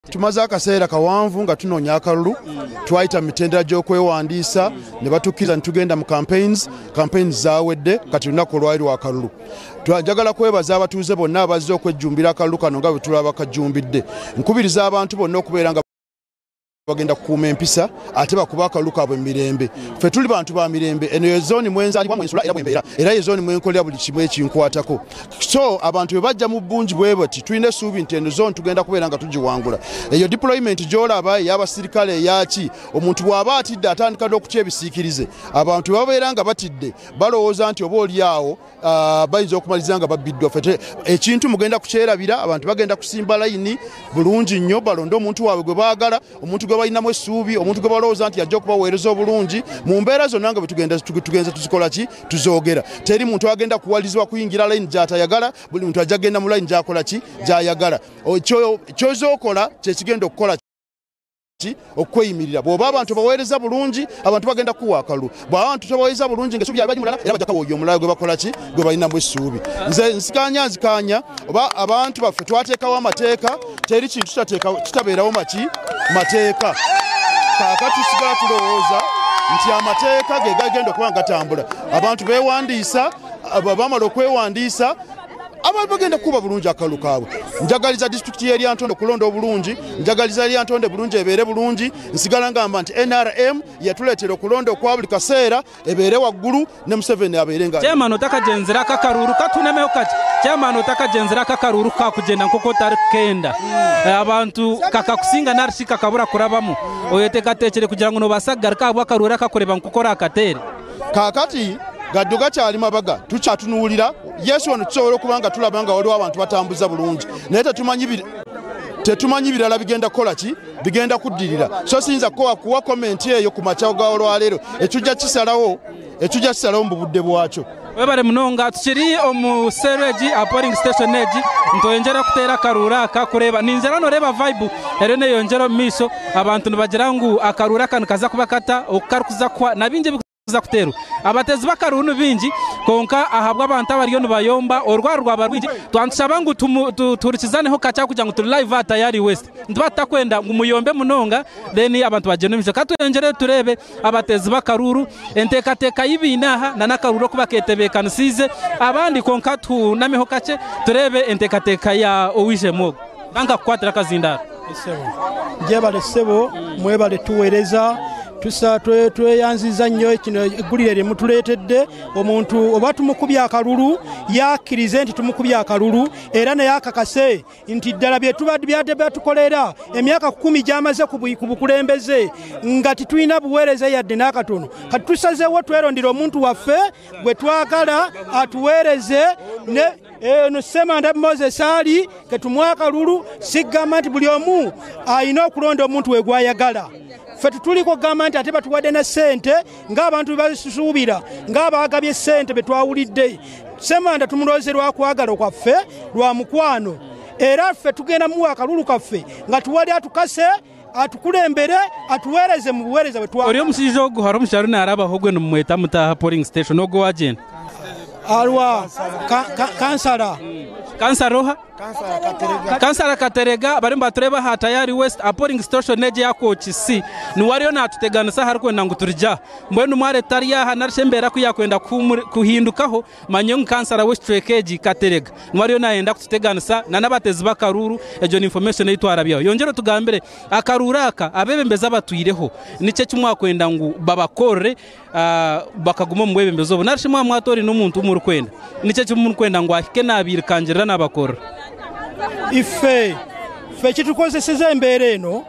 Tumaze akaseera kawanvu nga tunoonya akalulu. Twayita mu mitendera gy'okwewandiisa ne batukkiriza ne tugenda mu campaigns. Campaigns zaawedde, kati lunaku olwali lwa kalulu. Njagala kwebaza abatuuze bonna abazze okwejjumbira akalulu kano nga bwe tulaba kajjumbidde. Nkubiriza abantu bonna okubeera nga bagenda kukuuma empisa ate bakube akalulu kaabwe mu mirembe. Ffe tuli bantu ba mirembe. Eno ye zooni mwenzaalibwa, mwensula era mwembeera, era ye zooni mwenkolera buli kimu ekinkwatako. So abantu bwe bajja mu bungi bwe bati, tulina essuubi nti eno zooni tugenda kubeera nga tugiwangula. Eyo deployment gy'olaba ey'abasirikale eyaki, omuntu bw'aba atidde atandika n'okutya ebisiikirize. Abantu bwe babeera nga batidde balowooza nti oba oli awo bayinza okumaliriza nga babbiddwa. Ffe ekintu mugenda kukyerabira, abantu bagenda kusimba layini bulungi nnyo, balonde omuntu waabwe gwe baagala, omuntu gwe balinamu essuubi, omuntu gwe balowooza nti ajja okubaweereza obulungi mu mbeera zonna nga bwe tugenza tuzikola ki, tuzoogera. Teri muntu agenda kuwalirizibwa kuyingira layini gy'atayagala, buli muntu ajja kugenda mu layini gy'akola ki, gy'ayagala. Ky'ozookola kyekigenda okukola ki, okweyimirira. Bw'oba abantu baweereza bulungi, abantu bagenda kuwa akalulu. Bw'aba abantu tobaweereza bulungi ng'essuubi lyabwe bali mulala, era bajja kuwa oyo omulala gwe bakola ki, gwe balinamu essuubi. Nze nzikanya oba abantu baffe twateekawo amateeka, teri kintu kitabeerawo maki mateeka. Kaakati tusigala tulowooza nti amateeka ge gagenda okuba nga gatambula. Abantu beewandiisa, bamala okwewandiisa abantu bagenda kukuba bulungi akalulu kaabwe. Njagaliza disitulikiti y'e Lyantonde okulonda obulungi, njagaliza Lyantonde bulungi ebeere bulungi. Nsigala ngamba nti NRM yatuleetera okulonda okwa buli kaseera, ebeere waggulu ne Museveni abeere nga Chairman otakagenzera akakaruru katunemeho kati. Chairman otakagenzera akakaruru kakugenda nk'oku otari kukenda. Abantu kakakusinga nari shi kakabura kurabamu. Oyeteekateekire kugira ngu noobaasa kugaruka ahabw'akaruru akakureba nk'oku orakateere. Kaakati gaddo gakyali mabaga, tukyatunuulira. Yesu wano tusobola okuba nga tulaba nga waliwo abantu batambuza bulungi, naye tetumanyi birala bigenda kukola ki, bigenda kuddirira. So siyinza kuwa komenti eyo ku makya ga olwaleero, ekijja kisalawo mu budde bwakyo. Webare munonga. Tukiri omu seru egi, aha polling station egi, nitweyongyera kuteera akaruuru aka kureeba ninzera noreeba vibe eriyo neyongyera omu maisho. Abantu nibagira ngu akaruuru aka nikaza kuba kata oku karikuza kuhwa na bingi ebikuza kuteerwa. Abateezi b'akaruuru ni bingi, kwonka ahabw'abantu abariyo nibayomba orwari rwaba rwingi, twantushaba ngu tuhurikizaneho kakye kugira ngu turi live aha Tayari West. Nituba tutakwenda ngu muyombe munonga then abantu bagyende omu maisho. Ka tweyongyere tureebe abateezi b'akaruuru, enteekateeka ei baine aha na n'akaruuru oku bakeetebeekanisiize abandi, kwonka tuhunameho kakye tureebe enteekateeka ya Oweishemwe ogu. Banka kukwatira akazindaaro. Gyebale ssebo, mwebale tuwereza. Tusa tweyanziza nnyo kino eggulire lye mutuleetedde. Omuntu oba tumukubye akalulu, yakkirize nti tumukubye akalulu, era naye akakase nti ddala bye tuba byatukolera emyaka 10 gy'amaze ku bukulembeze nga titulina buweereza yadde n'akatono. Kati tusazeewo twerondere omuntu waffe gwe twagala atuweereze ne eno Ssemanda Moses ali ketumuwa akalulu. Sigamba nti buli omu alina okulonda omuntu we gw'ayagala. Ffe tutuliko kugamba nti ate batuwadde na ssente ng'abantu bwe bazisuubira, ng'abaagabye ssente be twawulidde. Ssemanda tumulooze lwa kwagala kwaffe, lwa mukwano, era ffe tugenda muwa akalulu kaffe nga tuwali atukase, atukulembere, atuweereze mu buweereza bwe twagala. Ori omushaija ogu hariho omushaija ariyo naarabaho ogwe nimumweta muta aha polling station ogwo waagyenda? Arwa kansara. Kansara oha? Kansara Katerega bariyo nibatureeba aha Tayari West aha polling station egi eya Kooki C. Niwe ariyo naatuteganisa aha arikwenda ngu turigye aha. Mbwenu mwareeta ari aha nari shi embeera ku yaakwenda kuhindukaho, manya ngu kansara w'ekicweka egi Katerega niwe ariyo naayenda kututeganisa n'abateezi b'akaruuru. Egyo ni information ei twarabyaho. Yongyera otugambire akaruuru aka abeebembezi abatwireho niki eki mwakwenda ngu babakorere bakaguma omu bwebembezi obu? Nari shi mwaba mwatoraine omuntu ou murikwenda, niki eki murikwenda ngu ahike naabairukangirira naabakorera? Ife ffe kitukozeseza embeera eno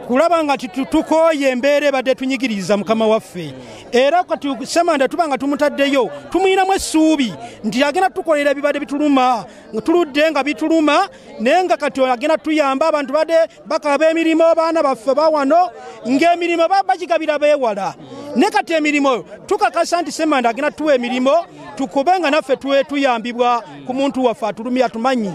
kulaba nga tukooye embeera ebadde etunyigiriza mukama waffe, era kati Ssemanda tuba nga tumutaddeyo tumwinamu essuubi nti agenda tukolera ebibadde bituluma, tuludde nga bituluma, naye nga kati agenda tuyamba. Abantu badde bakaaba emirimu, abaana baffe bawano ng'emirimu bagigabira beewala, naye kati emirimu tukakasa nti Ssemanda agenda tuwa emirimu. Tukube nga naffe tuyambibwa ku muntu waffe atulumya atumanyi.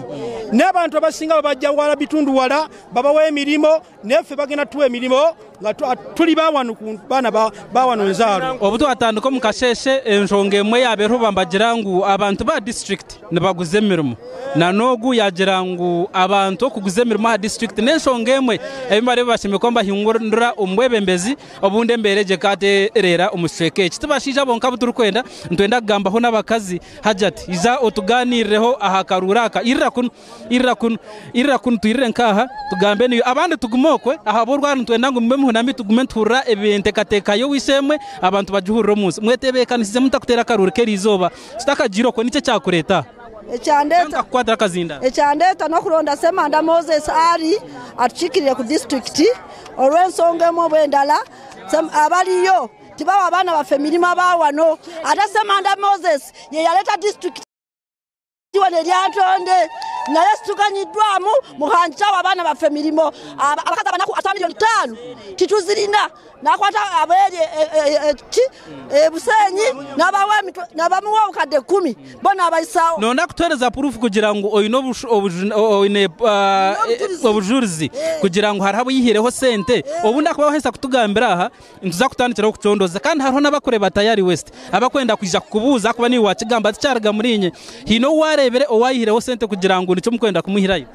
N'abantu abasinga babajja wala bitundu wala babawa emirimu, naffe bagenda tuwa emirimu nga tuli bawano ku baana bawano nzaalo. Obu twatandika omu kasheshe enshonga emwe yabeereho bambagira ngu abantu ba district nibaguza emirimo, na n'ogu yagira ngu abantu okuguza emirimo aha district n'enshonga emwe ebi bariyo bashemeriire kuba nibahindura omu bwebembezi, obundi embeera egyo ekatereera omu kicweka eki. Tibashaija bonka abu turikwenda, nitwenda kugambaho n'abakazi. Hajati, ija otugaaniirireho aha karuuru aka. Irira kunu, irira kunu, irira kunu, twirire nk'aha tugambe niyo. Abandi tugume okwe, ahabw'orwari nitwenda ngu mube muhunami tugume nituhurira enteekateeka y'ow'eishe-emwe, abantu bagihurire omu nsi. Mwetebeekanisize mutakuteera akaruuru k'eriizooba? Tutakagiire okwe, niki ekyakureeta? Kukwatira akazindaaro. Ekyandeeta n'okuronda Ssemanda Moses ari atukiikirire ku disitulikiti olw'ensonga emwe oba endala. Abariyo tibawa abaana baffe emirimu abawano, ate Ssemanda Moses ye yaleeta disitulikiti wano eryantonde, naye situganyiddwamu muhangi tawa abaana baffe emirimu. Abakazi abanaku atwa 5,000,000 tituzirina, nakwata abeeri Busenyi nabamuwa obukadde 10 bo nabayisaawo. Nonda kutuheereza proof kugira ngu oine obujurizi kugira ngu hariho abuyihireho sente, obundi akuba waheza kutugambira aha nituza kutandikiraho kucondoza. Kandi hariho n'abakureba Tayari West abakwenda kwija kukubuuza akuba niiwe wakigamba tikyariga muri inye, haine ou wareebire owayihireho sente kugira ngu nikyo mukwenda kumuhirayo?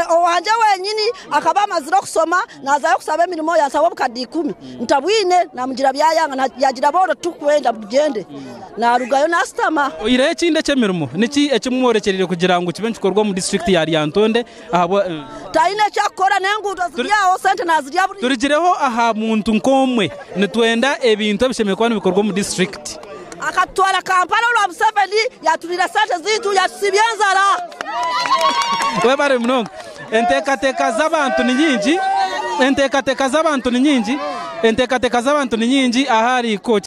Owanje wenyini akaba amazire okusoma nazayo kusaba emirimo, yansaba obukadde 10 ntabwine, namugira byayanga, yagira booro tukwenda bugende, narugayo nasitama. Oyireho ekindi eky'emirimo niki ekimworekyerire kugira ngu kibe nikikorwa omu disitulikiti ya Lyantonde? Talina ekyakukora n'enguudo ziri aho, sente nazirya buri. Turigireho aha muntu nk'omwe, nitwenda ebintu ebishemereire kuba nibikorwa omu disitulikiti. Akatutwara Kampala olwa Museveni, yaturira sente ziitu, yatusibya enzara. Webare munonga. Enteekateeka z'abantu ni nyingi, enteekateeka z'abantu ni nyingi, enteekateeka z'abantu ni nyingi ahari koki.